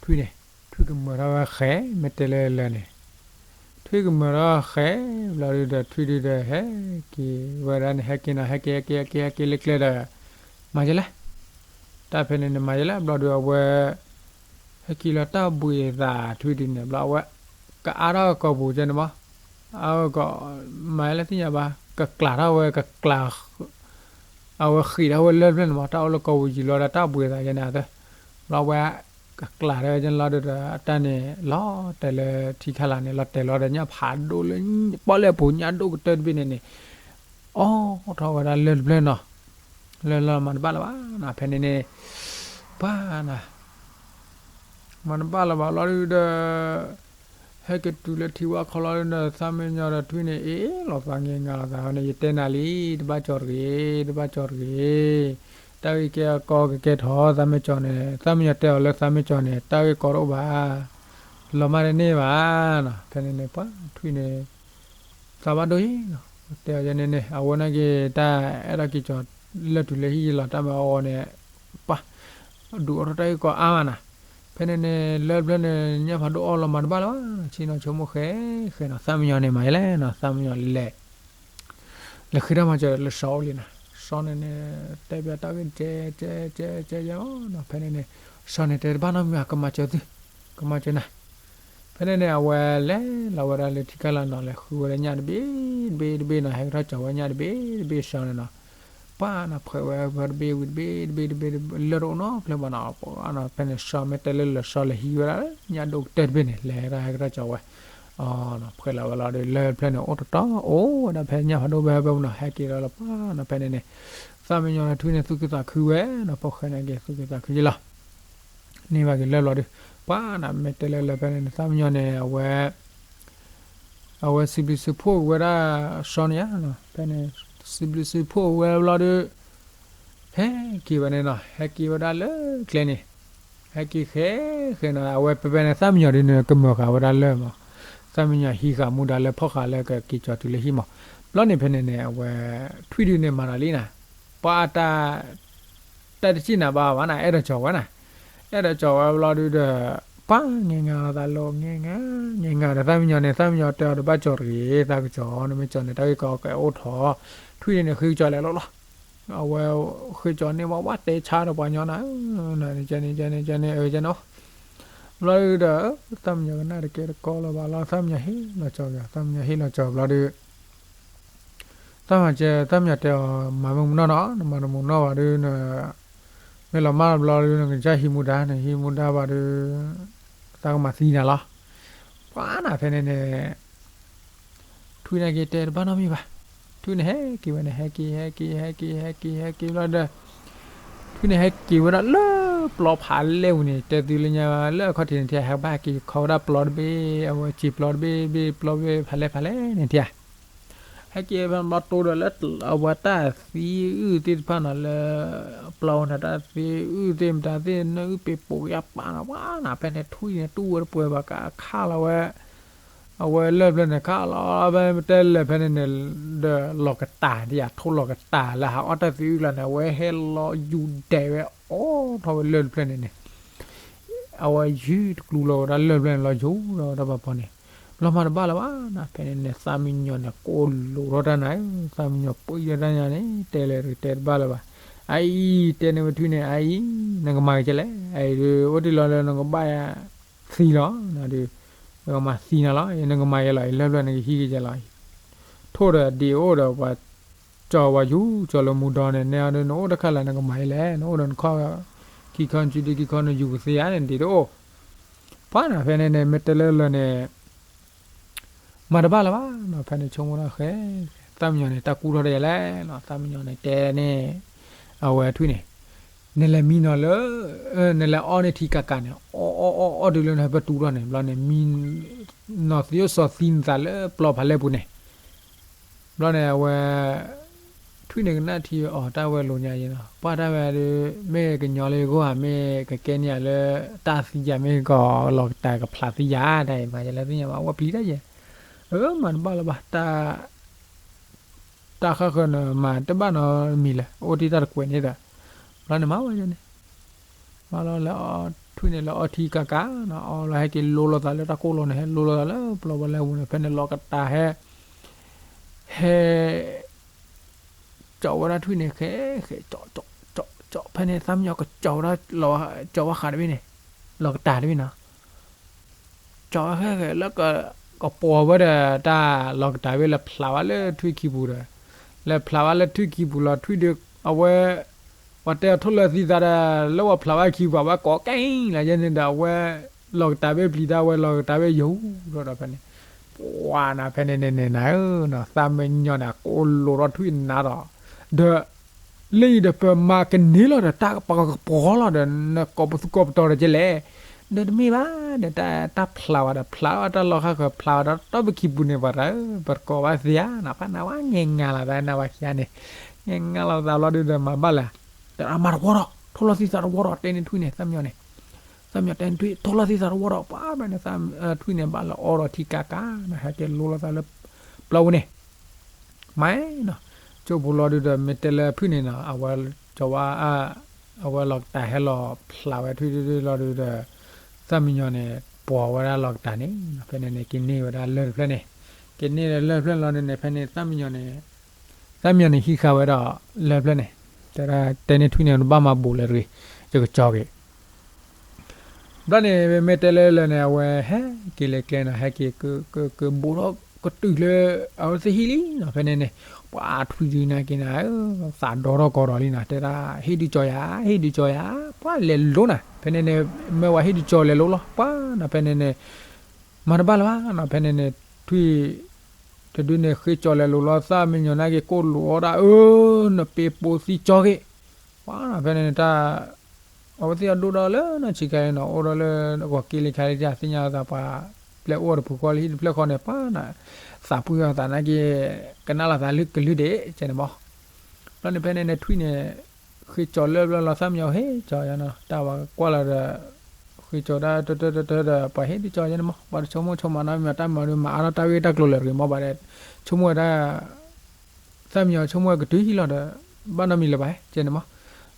ထွံၣ်န့ၣ် ထွံၣ်ကမၢၢ်ထီၣ်ဝဲဃဲ မ့ၢ်တဲလၢာ်လၢာ်န့ၣ် ထွံၣ်ကမၢၢ်ထီၣ်ဃဲ ဘျီဒုးဒီး ထွံၣ်ဒုးဒီး ဟဲက့ၤဝဲဒၣ်န့ၣ် ဟဲက့ၤနီၤ ဟဲက့ၤ ဟဲက့ၤ ဟဲက့ၤလၢကျဲဒီး မၤယလဲၣ် တၢ်ဖဲန့ၣ်န့ၣ် မၤယလဲၣ် ဘျီဒုးအဝဲ ဟဲက့ၤလီၤတၢ်ဘှံးအသးထွံၣ်ဒုးန့ၣ် ဘျီအဝဲ ကအါထီၣ်ကီၢ်ပူၤကဲန့ၣ်မး အကီၢ် မၤယလဲၣ်သ့ၣ်ညါဘၣ် ကကျးထီၣ်ဝဲ ကကျး အဝဲဃံးထီၣ်ဝဲလၢၢ်တဖျၢၣ်န့ၣ်မး တၢ်အိၣ်လၢကီၢ်ပူၤယံာ်လီၤဒီးတၢ်ဘှံးအသးကဲန့ၣ်အသၢ ဘျီဝဲ ကကျးထီၣ်ဝဲကဲန့ၣ်လီၤဒီး အတၢ်န့ၣ်လီၤတဲာ်လၢထံခါလာ်န့ၣ် လီၤတဲာ်လီၤဒီးညၣ်ဖးဒိၣ်လၢ ပီၣ်လဲၣ်အပူၤညၣ်ဒိၣ်ကတၢၢ်တဘ့ၣ်န့ၣ်န့ၣ် အိၣ်ထီၣ်ဝဲဒၣ်လၢၢ်တဖျၢၣ်နီၤ လၢၢ်လီၤမၤတဘၣ်လၢၤဘၣ်နီၤ ဖဲန့ၣ်န့ၣ် ပှၤနီၤ မၤတဘၣ်လၢၤဘၣ်လီၤဒုးဒီး ဟဲက့ၤတုၤလၢထံဝါခီလီၤဒုးဒီး သၣ်မံယီၤဒီးထွံၣ်န့ၣ် အ့ၣ်လိာ်သးငဲၤငၤလိာ်သးန့ၣ် ယတဲနၤလံ တဘၣ်ကၠီၤတဂ့ၤ တဘၣ်ကၠီၤတဂ့ၤ တၢ်ဂ့ၢ်ကဲအကီကကဲထီၣ် သၣ်မံယီၤတဲအီၤလၢသၣ်မံယီၤန့ၣ် တၢ်ဂ့ၢ်ကီတအိၣ်ဘၣ် လီၤမၢ်တန့ၢ်ဘၣ်နီၤ ဖဲန့ၣ်န့ၣ် ပှၤထွံၣ်န့ၣ် သးဘၣ်ဒိအံၤနီၤ တဲအီၤယဲန့ၣ်န့ၣ် အဝဲနာ်က့ၤတၢ်အဲၣ်ဒိးက့ၤကၠီၤလၢတုၤလၢဟံၣ်ယလီၤ တၢ်မၤအီၤန့ၣ် ပှၤ ဒုးအိၣ်ထီၣ်တၢ်ဂ့ၢ်ကီအါမးနီၤ ဖဲန့ၣ်န့ၣ် လၢၢ်တဖျၢၣ်န့ၣ် ညၣ်ဖးဒိၣ်အီၣ်လီၤမၤတဘၣ်လၢၤဘၣ်နီၤ ဆ့ၣ်နီၤဆိကမိၣ်ဃဲဃဲနီၤ သၣ်မံယီၤန့ၣ် မၤယလဲၣ်နီၤ သၣ်မံယီၤလဲၤ လဲၤဃ့တၢ်မၤစၢၤလၢစီၤအိၣ်လံနီၤ စီၤန့ၣ်န့ၣ် တဲဘၣ်တၢ်ဂ့ၢ်ကဲကဲကဲကဲယဲလီၤနီၤ ဖဲန့ၣ်န့ၣ် စီၤန့ၣ်တဲတဘၣ်နီတမံၤ ကမၤစၢၤသု ကမၤစၢၤနၤ ဖဲန့ၣ်န့ၣ် အဝဲလဲၤလီၤဝဲဒၣ်လၢထံခါလာ်နီၤ လဲၤဃုဝဲဒၣ်ညၣ်တဘ့ၣ်တဘ့ၣ်တဘ့ၣ်နီၤ ဟဲကထီၣ်ကၠီၤဝဲညၣ်တဘ့ၣ်တဘ့ၣ်စီၤန့ၣ်နီၤ ပှၤနီၤ ဖှဲးဝဲဖဲတဘ့ၣ်ဝံၤတဘ့ၣ်တဘ့ၣ်တဘ့ၣ် လၢၢ်တအိၣ်နီတဖျၢၣ်ဘၣ်နီၤ ပှၤနီၤ ဖဲန့ၣ်စီၤမ့ၢ်တဲလၢလၢာ် စီၤလဲၤဟံးဝဲဒၣ်လၢညၣ်ဒိၣ်ကတၢၢ်တဘ့ၣ်န့ၣ် လဲၤဒၣ်ဟဲကထီၣ်ကၠီၤဝဲ ဖှဲးလီၤဝဲလီၤဒီး လၢၢ်တဖျၢၣ်န့ၣ် အိၣ်တတီၤအိၣ်ဝဲဒၣ်ဖဲညၣ်ဖးဒိၣ်ဖဲဖဲပူၤနီၤ ဟဲက့ၤလီၤလီၤပှၤနီၤ ဖဲန့ၣ်န့ၣ် သၣ်မံယီၤဒီးထွံၣ်န့ၣ် သူၣ်ခုသးခုဝဲနီၤ ဖိၣ်ဃဲန့ၣ်က့ၤ သူၣ်ခုသးခုယဲလီၤ န့ၢ်ဘၣ်က့ၤလၢၢ်ဘျီဒုး ပှၤနီၤ မ့ၢ်တဲလၢလၢာ်ဖဲန့ၣ်န့ၣ် သၣ်မံယီၤန့ၣ် အဝဲ အဝဲစံးဘျုးစံးဖှိၣ်က့ၤဝဲဒၣ်စီၤန့ၣ်ဧါနီၤ ဖဲန့ၣ် စံးဘျုးစံးဖှိၣ်က့ၤဝဲဘျီဒုး ဟဲက့ၤဝဲန့ၣ်နီၤ ဟဲက့ၤဝဲဒၣ်လၢကျဲန့ၣ် ဟဲက့ၤဃဲဃဲနီၤ အဝဲဖဲဖဲန့ၣ် သၣ်မံယီၤဒုးန့ၣ် ကမၢၢ်ဃာ်ဝဲဒၣ်လၢၢ်မး သၣ်မံယီၤဟံးဃာ်မူဒါလၢဖီၣ်ဃာ်လၢကက့ၤကၠီၤတုၤလၢဟံၣ်မး ဘျီန့ၣ်ဖဲန့ၣ်န့ၣ် အဝဲ ထွံၣ်ဒုးန့ၣ်မၤတၢ်လံနီၤ ပှၤအတၢ် တၢ်တစံၣ်နၤဘၣ်ဘၣ်နီၤ အဲၣ်ဒိးကၠီၤဝဲနီၤ အဲၣ်ဒိးကၠီၤဝဲဘျီဒုးဒီး ပှၤငဲၤငၤလိာ်သးလီၤ ငဲၤငၤ ငဲၤငၤဒီးသၣ်မံယီၤန့ၣ် သၣ်မံယီၤတဲအီၤတဘၣ်ကၠီၤတဂ့ၤ သးကကၠီၤ နမ့ၢ်ကၠီၤန့ၣ် တၢ်ဂ့ၢ်ကီကအိၣ်ထီၣ် ထွံၣ်ဒုးန့ၣ် ဃ့ကၠီၤလဲၤလိာ်လီၤ အဝဲ ဃ့ကၠီၤန့ၢ်ဝဲ ဝဲတဲဆါဒီးပှၤညီနၤ ကန့ၣ် ကန့ၣ် ကန့ၣ် ကန့ၣ် အၢ ကန့ၣ် ဘျီဒုးဒီး သၣ်မံယီၤကနၣ်တကဲတကီလၢၤဘၣ်လီၤ သၣ်မံယီၤဟ့ၣ်လီၤကၠီၤက့ၤ သၣ်မံယီၤဟ့ၣ်လီၤကၠီၤဘျီဒုး သၣ်မံယီၤတဲ သၣ်မံယီၤတဲအီၤ မၤမုာ်မနီၢ်နီၤ နမၤတမုာ်နီၢ်ဘၣ်ဒုး မ့ၢ်လီၤမၢ်ဘျီဒုး နကစၢ်ဟံးမူဒါ နဟံးမူဒါဘၣ်ဒုး သးကမၤသံနၤလီၤ ပှၤနီၤဖဲန့ၣ်န့ၣ် ထွံၣ်န့ၣ်က့ၤတဲတဘၣ်နီတမံၤဘၣ် ထွံၣ်န့ၣ်ဟဲက့ၤဝဲန့ၣ် ဟဲက့ၤ ဟဲက့ၤ ဟဲက့ၤ ဟဲက့ၤ ဟဲက့ၤဘျီဒီး ထွံၣ်န့ၣ်ဟဲက့ၤဝဲဒၣ်လၢပျီဖးလဲၢ်ပူၤန့ၣ် တဲသုလၢညါလၢအခီၣ်ထံးန့ၣ်ထံ ဟဲဘၣ်က့ၤခီဝဲဒၣ်ပျီတဘ့ၣ် အဝဲစံာ်ပျီတဘ့ၣ်ဘ့ၣ် ပျီဘ့ၣ်ဖးလဲၢ်ဖးလဲၢ်န့ၣ်ထံ ဟဲက့ၤဖဲဘျီတိဒီးလၢအဝဲတၢ်သံအုၣ်သ့ၣ်တဖၣ်နီၤ လၢပျီဝဲန့ၣ် တၢ်သံအုၣ်သ့ၣ်မတၤသ့ၣ် နၢအုၣ်ပ့ၤပိာ်ကယၢ်ပာ်နီၤ ပှၤနီၤ ဖဲန့ၣ်ထွံၣ်န့ၣ် တူၢ်ဝဲတပှဲၤဘၣ်ကခးလီၤဝဲ အဝဲလၢၢ်ဖျၢၣ်န့ၣ် ခးလီၤဖဲတဲလၢာ်ဖဲန့ၣ်န့ၣ် ဒီးလီၤကတၢ်ဒံး ထိၣ်လီၤကတၢ်လၢဟးအီၣ်တၢ်သံအုၣ်ကျါန့ၣ် အဝဲဟဲလီၤယူၤဒဲးဝဲအိၣ်ထီၣ်ဝဲလၢၢ်တဖျၢၣ်န့ၣ်န့ၣ် အဝဲယုၢ်တကျူလီၤဝဲဒၣ်လၢၢ်ဖျၢၣ်န့ၣ် လီၤယိာ်ဒီးဝဲဒၣ်ပှၤဖီန့ၣ် လီၤမၤတဘၣ်လၢၤဘၣ်နီၤ ဖဲန့ၣ်န့ၣ် သၣ်မံယီၤန့ၣ် ကိးလိာ်ထီၣ်တၢ်နၤ သၣ်မံယီၤပှံၢ်ထီၣ်တၢ်ညါန့ၣ် တဲလဲၣ်တဲတဘၣ်လၢၤဘၣ် အအံၤတဲန့ၢ်ဝဲထွံၣ်န့ၣ် အအံၤ နကမၤကဲလဲၣ် အအံၤဒုး အိၣ်တ့ၢ်လီၤလၢနကဘၣ်ယၤ သံလီၤနဒုး နကမၤသံနၤလီၤ နကမၤယဲလီၤ လၢၢ်ဖျၢၣ်နကဟံးကဲယဲလီၤ ထိၣ်ဒီးဒံးအိၣ်ဒီးပှၤ ကၠီၤဝဲယူၤ ကၠီၤလၢမူဒီန့ၣ် နဲအီၤဒုး နအိၣ်တခါလၢနကမၤယဲလဲၣ် နအိၣ်ဒီးနခီၣ် ခံခီနစုဒုခံခီနယူၤကသ့ဧါန့ၣ် ဒံးတအိၣ် ပှၤနီၤ ဖဲန့ၣ်န့ၣ် မ့ၢ်တဲလၢလၢာ်န့ၣ် မၤတဘၣ်လၢၤဘၣ်နီၤ ဖဲန့ၣ်ဆိကမိၣ်တၢ်ဃဲ သၣ်မံယီၤန့ၣ် တၢ်ကူၣ်ထီၣ်တယၤလဲၣ်နီၤ, သၣ်မံယီၤန့ၣ် တဲန့ၣ် အဝဲထွံၣ်န့ၣ်, နလဲၤမံနီၤလၢ နလဲၤအီၣ်န့ၢ်ထံကးကးန့ၣ်, အီၣ်အီၣ်အီၣ်အီၣ်တုၤလၢ နဟဲပတူၢ်ထီၣ်န့ၣ် ဘျီန့ၣ် မံနီၤသံအိၣ်စီၤသံနသးလၢပျီဖးလဲၢ်ပူၤန့ၣ်, ဘျီန့ၣ် အဝဲ ထွံၣ်န့ၣ်ကနၣ်ထံအီၤ တၢ်ဝဲလိၤညါယဲနီၤ, ပှၢ်တၢ်ဝဲဒုး မ့ၢ်ကညီလၢယဂီၢ်ဧါ, မ့ၢ်ကကဲန့ၢ်ယၤလၢ တၢ်သံယၤ မ့ၢ်ကီးလီၤကတၤကဖျးသံယၤ တၢ်အံၤမၤယလဲၤသ့ၣ်ညါဘၣ်, အဝဲပျံၤတၢ်ယဲ, အၢ မၤတဘၣ်လၢၤဘၣ်, တၢ် တၢ်ဃၣ်ဃၢၤန့ၣ် မၤတဘၣ်နီတမံၤလၢၤ, အိၣ်တ့ၢ်တၢ်တကွဲးန့ၣ်ဒီး, ဘျီန့ၣ်မၤဝဲန့ၣ်, မၤလီၤလၢ ထွံၣ်န့ၣ်လၢအီထံကးကးနီၤ, အီလီၤဟဲက့ၤလိလီၤသးလၢတၢ်ကိၢ်လိၤန့ၣ်, ဟဲလိလီၤသးလၢပျီဖးလဲၢ်ပူၤန့ၣ်, ဖဲန့ၣ်လီၤကတၤဟဲ ဟဲ ကၠီဝဲဒၣ်ထွံၣ်န့ၣ် ဃဲ ဃဲ ကၠီ ကၠီ ကၠီ ကၠီ, ဖဲန့ၣ်သၣ်မံယီၤကၠီဝဲဒၣ် ကၠီဝဲဃးတဘ့ၣ်န့ၣ်, လီၤကတၤတဘ့ၣ်နီၤ, ကၠီဝဲဃဲဃဲလၢ ကပီၤဝဲဒီးတၢ်လီၤကတၤဘ့ၣ်လၢ ဖျးဝဲလၢထွံၣ်ခံပူၤဒီး, လၢဖျးဝဲလၢထွံၣ်ခံပူၤလီၤ, ထွံၣ်ဒီး အဝဲ ပှၤတဲအီၤထိၣ်လၢသံသးဒီး လၢပှၤဖျးဝဲခံပူၤ အဝဲကိးကဲလီၤယဲန့ၣ်ဒီး အဝဲ လီၤကတၤဘ့ၣ်ပျံၤတၢ်ဝဲ လီၤကတၤဘ့ၣ်ယိာ်ဒီး ဖဲန့ၣ် ပှၤနၤ ဖဲန့ၣ်န့ၣ်န့ၣ်နၤဧၢနီၤ, သၣ်မံယီၤန့ၣ် ကိၢ်လိၤထီၣ်ထွံၣ်နၤဒီး, ဒီး လၢအံၤဒီးပမၤကန့ၢ်လီၤဒီး တၢ်ကပကပီၤလီၤဒီး နကိးပသူကိးပတီၤဒီးကလဲၣ်, ဒီးတမ့ၢ်ဘၣ်ဒီး တၢ်ဖျးဝဲဒီး ဖျးဝဲတၢ်လီၢ်ဃၣ်ဃၢၤ ဖျးဝဲဒီး တီၢ်ပခံပူၤန့ၣ် ပှၤတၢ်ဧၢ ပတကိးဘၣ်သ့ဧါနီၤ, ဖဲနၤဝဲ ငဲၤငါလီၤသး နၤဝဲခံဂၤန့ၣ်, ငဲၤငါလီၤသးဘျီဒုးဒီး မၤဘၣ်လဲၣ်, တမၤတဝီဒီး ထိၣ်လီၤသံသးတဝီဒီး တဲန့ၢ်ထွံၣ်န့ၣ် သၣ်မံယီၤန့ၣ် သၣ်မံယီၤတဲန့ၢ်ထွံၣ် ထိၣ်လီၤသံသးတဝီဒီး ပှၤဘျီန့ၣ် ထွံၣ်န့ၣ် ဘၣ်လၢအီဒီးထံကးကးနီၤ, ဟဲက့ၤလိလီၤသးလၢ ပျီပူၤန့ၣ် မၤနီၤ, ကၠိဖိလီၤဒုးဒီး မ့ၢ်တဲလၢဖုၣ်န့ၣ်နီၤ အဝဲ ကၠီဝါ အဝဲလီၤကတၤဟဲလီၤဖျးဝဲထွံၣ်ဒုးလီၤဒုးဒီး သၣ်မံယီၤန့ၣ် ပှီၤဝဲဒၣ်လီၤကတၤန့ၣ်နီၤ, ဖဲန့ၣ်န့ၣ် ကန့ၢ်ဝဲဒၣ်လၢၢ်တဖျၢၣ်န့ၣ်, ကန့ၢ်လၢၢ်တဖျၢၣ်လီၤဒုးန့ၣ် ဖဲန့ၣ် သၣ်မံယီၤန့ၣ် သၣ်မံယီၤန့ၣ် ဟံးဃာ်ဝဲဒီးလၢၢ်တဖျၢၣ်န့ၣ်, တဲဒၣ်တဲန့ၢ်ထွံၣ်န့ၣ် တဘၣ်မၤဘူးလဲၣ်တဂ့ၤ, ယကကၠီက့ၤ ဘျီန့ၣ် မ့ၢ်တဲလၢလၢာ်န့ၣ် အဝဲဟဲက့ၤလၢကျဲနီၤ, ဟဲက့ၤက က ကဘူးထီၣ်ကတုၤလၢ အဝဲသ့ၣ်ဟံၣ်လံနီၤ, ဖဲန့ၣ်န့ၣ် ပှၤထွံၣ်ဒုးနာ်က့ၤနၤဧၢ, သးဒီထီၣ်ကီဒီးလံနီၤ, တဲဒၣ် ဟ့ၣ်ဒုးကၠီယၤ, ဟ့ၣ်ဒုးကၠီယၤ, ပှၤလဲၤလိနီၤ, ဖဲန့ၣ်န့ၣ် မ့ၢ်ဝဲဟ့ၣ်ဒုးကၠီလဲၤလိလီၤ, ပှၤနီၤ ဖဲန့ၣ်န့ၣ် မၤတဘၣ်လၢၤဘၣ်နီၤ, ဖဲန့ၣ်န့ၣ် ထွံၣ် တဒုန့ၣ် ဃ့ကၠီလဲၤလိလီၤ, သၣ်မံယီၤနာ်က့ၤကိၢ်လိာ်အီၣ်ဒၣ် အၢ နပ့ၤပိာ်သံကၠီက့ၤ, ပှၤနီၤ ဖဲန့ၣ်န့ၣ် တၢ် အဝဲသ့ၣ်အဒိၣ်ဒီးလၢနီၢ်ဆံးခါလံနီၤ, အိၣ်ဒီးလၢဂီၤက့လံခါလံ တသ့ၣ်ညါသးပှၤ ပျဲအိၣ်တပူၤဃီလၢဟံၣ်တဖျၢၣ်ဃီန့ၣ် ပှၤနီၤ သးပှံၢ်အီၤသးနာ်က့ၤ ကနၣ်လီၤသးလၢကလုၢ်ဒဲး ကဲန့ၣ်မး, ဘျီန့ၣ် ဖဲန့ၣ်န့ၣ် ထွံၣ်န့ၣ် ဃ့ကၠီလၢပျၢၤလီၤ သၣ်မံယီၤဟ့ၣ်ကၠီယါနီၤ, တၢ်ဝဲကွၢ်လီၤဒီး ဃ့ကၠီဒၣ်တၢတၢတၢတၢဒီး ပှၤဟ့ၣ်ဒုးကၠီယါန့ၣ်မး, ပှၤတဆိကမိၣ်ဆိကမးနီတမံၤ တၢ်မၤဒုးမၤအါထီၣ်တၢ်ဂ့ၢ်တၢ်ကျိၤလၢာ်တဂ့ၤမး, ဘၣ်ဒီး ဆိကမိၣ်ဝဲဒၣ် သၣ်မံယီၤဆိကမိၣ်ဝဲကတုၤဟံၣ်လီၤဒီး ဘၣ်နီတမံၤလၢၤဘၣ် ကဲန့ၣ်မး,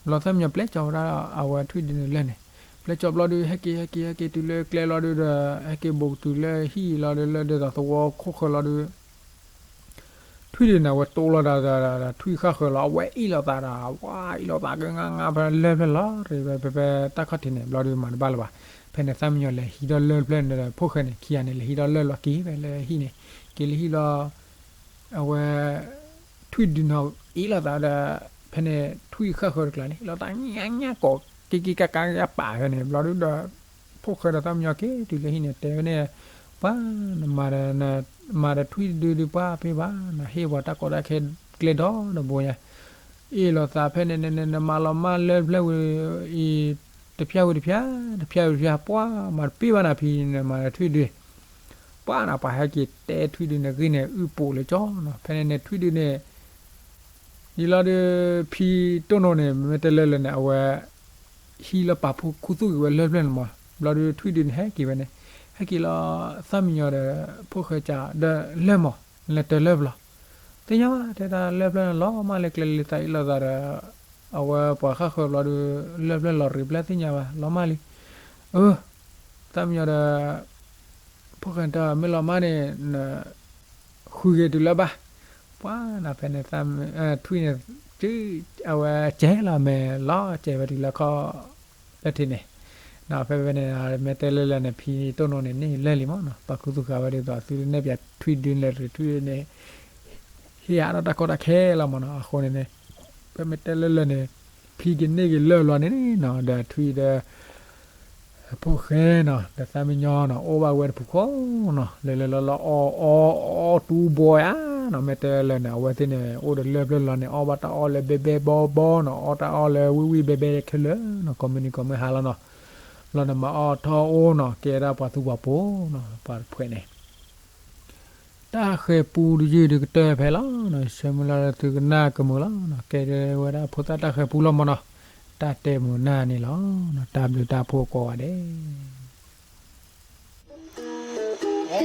ဘျီသၣ်မံယီၤပျဲကၠီဝဲဒၣ်အဝဲထွံၣ်ဒုန့ၣ်လၢာ်န့ၣ်, ပျဲကၠီဘျီဒုး ဟဲက့ၤ ဟဲက့ၤ ဟဲက့ၤတုၤလၢကျဲလီၤဒုးဒီး ဟဲက့ၤဘူးကတုၤလၢဟံၣ်လီၤဒုး လၢဒ်သိးသဝီခိၣ်ဃၢၤလီၤဒုး ထွံၣ်ဒုန့ၣ် အဝဲတိၢ်လီၤဒီး ထွံၣ်ဃၣ်ဃၢၤလီၤ အဝဲအ့ၣ်လိာ်သးဒီး ဝါအ့ၣ်လိာ်သးက့ၤငါငါဖဲလၢၢ်ဖျၢၣ်လီၤ ဖဲတၢ်ခီၣ်ထံးန့ၣ် ဘျီဒုးမၤတဘၣ်လၢၤဘၣ်, ဖဲန့ၣ်သၣ်မံယီၤလဲၤဟံးထီၣ်လၢၢ်ဖျၢၣ်န့ၣ်ဒီး ဖိၣ်ဃဲန့ၣ် ခံဂၤန့ၣ် လဲၤဟံးထီၣ်လၢၢ်လီၤက့ၤဖဲလၢဟံၣ်န့ၣ်, က့ၤလၢဟံၣ်လီၤ အဝဲ ထွံၣ်ဒုနီၤအ့ၣ်လိာ်သးဒီး ဖဲန့ၣ် ထွံၣ်ဃၣ်ဃၢၤတကျါန့ၣ် လိာ်သးညါညါကိး က့ၤက့ၤကါကါကါပာ်ဖဲန့ၣ် ဘျီဒုးဒီး ဖိၣ်ဃဲဒီးသၣ်မံယီၤက့ၤတုၤလၢဟံၣ်န့ၣ် တဲဝဲန့ၣ် ပှၤ နမၤဒီး မၤဒီးထွံၣ်ဒုဒုးပှၢ်ဖဲဘၣ် နဟ့ၣ်ပှၤတၢ်ကီတၢ်ခဲကျဲဒီဒီဘိညါ အ့ၣ်လိာ်သးဖဲန့ၣ်န့ၣ် နမၤလီၤမၢ်လၢဖျၢၣ်ဝံၤအံၤ တဖျၢၣ်ဝံၤတဖျၢၣ် တဖျၢၣ်ဝံၤတဖျၢၣ် ပှၤမၤတပ့ၢ်ဘၣ်နၤဖံန့ၣ် မၤဒီးထွံၣ်ဒု ပှၤနၤ ပှၤဟဲက့ၤတဲထွံၣ်ဒုန့ၣ်ဂ့ၢ်န့ၣ် အုၣ်ပိာ်လၢကၠီနီၤ ဖဲန့ၣ်န့ၣ် ထွံၣ်ဒုန့ၣ် ဒ်လီၤဒုး ဖံတိၢ်နိန့ၣ် မ့မ့ၢ်တဲလၢလၢာ်န့ၣ် အဝဲ ဟံးလၢပာ်ဖှိၣ်ခူသူၣ်က့ၤဝဲလၢၢ်ဖျၢၣ်န့ၣ်မး ဘျီဒုးထွံၣ်ဒုန့ၣ် ဟဲက့ၤဝဲန့ၣ် ဟဲက့ၤလီၤ သၣ်မံယီၤဒီး ဖိၣ်ဃဲကဒီးလၢၢ်မး လဲၤတၢၤလၢၢ်ပျီ သ့ၣ်ညါဘၣ် တဲဒၣ်လၢၢ်ဖျၢၣ်န့ၣ် လီၤမၢ်လၢကျဲလံသးအ့ၣ်လိာ်သးဒီး အဝဲပှၤဃၣ်ဃၢၤဘျီဒုး လၢၢ်ဖျၢၣ်လီၤရံးဖျၢၣ်သ့ၣ်ညါဘၣ် လီၤမၢ်လံ အၢ သၣ်မံယီၤဒီး ဖိၣ်ဃဲတၢ်မ့ၢ်လီၤမၢ်န့ၣ် န ဃုဂ့ၤတုၤလၢဘၣ် ပှၤနၤဖဲန့ၣ် ထွံၣ်န့ၣ် အဝဲကဲလီၤမဲာ်လီၤ ကဲဝဲတုၤလၢခီၣ် လၢထံးန့ၣ် ဖဲဖဲန့ၣ် မ့ၢ်တဲလၢလၢာ်န့ၣ် ဖံတိၢ်နိန့ၣ် န့ၢ်လၢၢ်လံမးနီၤ ပာ်ခူသူၣ်ဃာ်ဝဲဒ်သိး သုတနဲၣ်ပၠးထွံၣ်ဒုနဲၣ်ရံးထွံၣ်န့ၣ် ဟ့ၣ်အါထီၣ်တၢ်ကီတၢ်ခဲလီၤမးနီၤ အဃိန့ၣ်န့ၣ် ဖဲမ့ၢ်တဲလၢလၢာ်န့ၣ် ဖံကန့ၢ်က့ၤလၢၢ်လီၤန့ၣ်နီၤ ဒီးထွံၣ်ဒီး ဖိၣ်ဃဲနီၤ ဒီးသၣ်မံယီၤနီၤ အိၣ်ဘၣ်ဝဲတပူၤဃီနီၤ လဲၤလဲၤလီၤလီၤအီၣ်အီၣ်အီၣ်တူၢ်ဘီဧါ နီၤ မ့ၢ်တဲလၢာ်န့ၣ် အဝဲသ့ၣ်န့ၣ် အိၣ်ဒီးလၢၢ်ဖျၢၣ်လီၤန့ၣ် အီၣ်ဘၣ်တၢ်အီၣ်လၢဘဲဘဲဘီဘီနီၤ အီၣ်တၢ်အီၣ်လၢဝံၣ်ဝံၣ်ဘဲဘဲခဲလၢာ်နီၤ ကိးမုၢ်နံၤကိးမုၢ်ဟါလီၤနီၤ လီၤန့ၣ်မၤအီၣ်ထီၣ်အိၣ်နီၤ ကဲဒၣ်ပှၤသူပှၤပိာ်နီၤ ပှၤတဖှဲးန့ၣ် တၢ်ဃဲၤပူတယုၢ်ဒုးကတၢၢ်ဖဲလီၤနီၤ ဆၢမုၢ်လၢ်လၢသုကနၣ်ကမုာ်လီၤနီၤ ကဲဒၣ်ဝဲဒၣ်ဖိသၣ်တၢ်ဃဲၤပူလီၤမၢ်နီၤ တၢ်တဲမုာ်နၢ်န့ၣ်လီၤနီၤ တၢ်ဘျုးတၢ်ဖှိၣ်ကိးဂၤဒဲး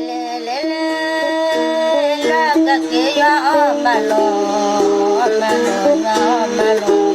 လၢကက့ၤယွၤအီၣ်မၤလိာ် မၤလိာ်ယွၤအီၣ်မၤလိာ်